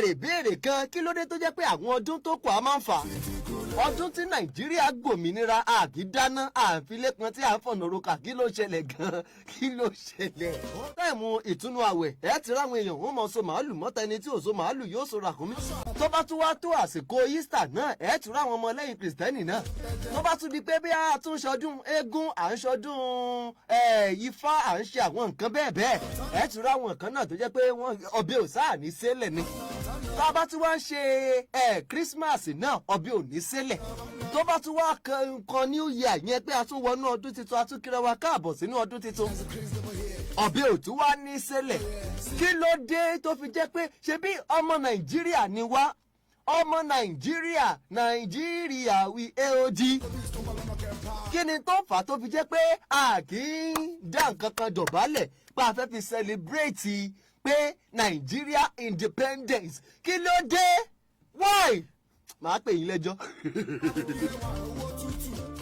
Béèrè béèrè kan, kí ló dé tó jẹ́ pé àwọn ọdún tó kù á máa ń fà ọdún tí Nàìjíríà gbòmìnira, àkídáná àfilékan tí à ń fọ̀nà roka? Kí ló ṣẹlẹ̀ gan-an? Kí ló ṣẹlẹ̀? Time ìtúnu àwẹ̀, ẹ ti ráwọn èèyàn, wọ́n mọ̀ so màálù mọ́ta. Ẹni tí ò so màálù yóò so ràkúnmí. Tó bá tún wá tó àsìkò Easter náà, ẹ ti ráwọn ọmọ lẹ́yìn Kìrìsìtẹ́nì náà. Tó bá tún di pé bí a tún ṣọdún eégún, à ń ṣọdún Ifá, à ń ṣe àwọn nǹkan bẹ́ẹ̀ bẹ́ẹ̀, ẹ ti ráwọn nǹkan náà tó jẹ́ pé wọ́n ọbẹ̀ ò sáà ní sélẹ̀ ni. Tá a bá tún wá ń ṣe Christmas náà, ọbẹ̀ ò ní sélẹ̀. Tó bá tún wá kan New Year yẹn, pé a tún wọnú ọdún tuntun, a tún kíra wa káàbọ̀ sínú ọdún tuntun, ọbẹ̀ ò tún wá ní sélẹ̀. Kí ló dé tó fi jẹ́ pé ṣebí ọmọ Nàìjíríà ni wá? Ọmọ Nàìjíríà, Nàìjíríà wí aog. Kí ni tó fà á tó fi jẹ́ pé a kì í dá nǹkan kan dọ̀bálẹ̀ pé a fẹ́ fi celebrate pé Nàìjíríà independence? Kí ló dé? Why? Màá pè yín lẹ́jọ́. Owó tútù.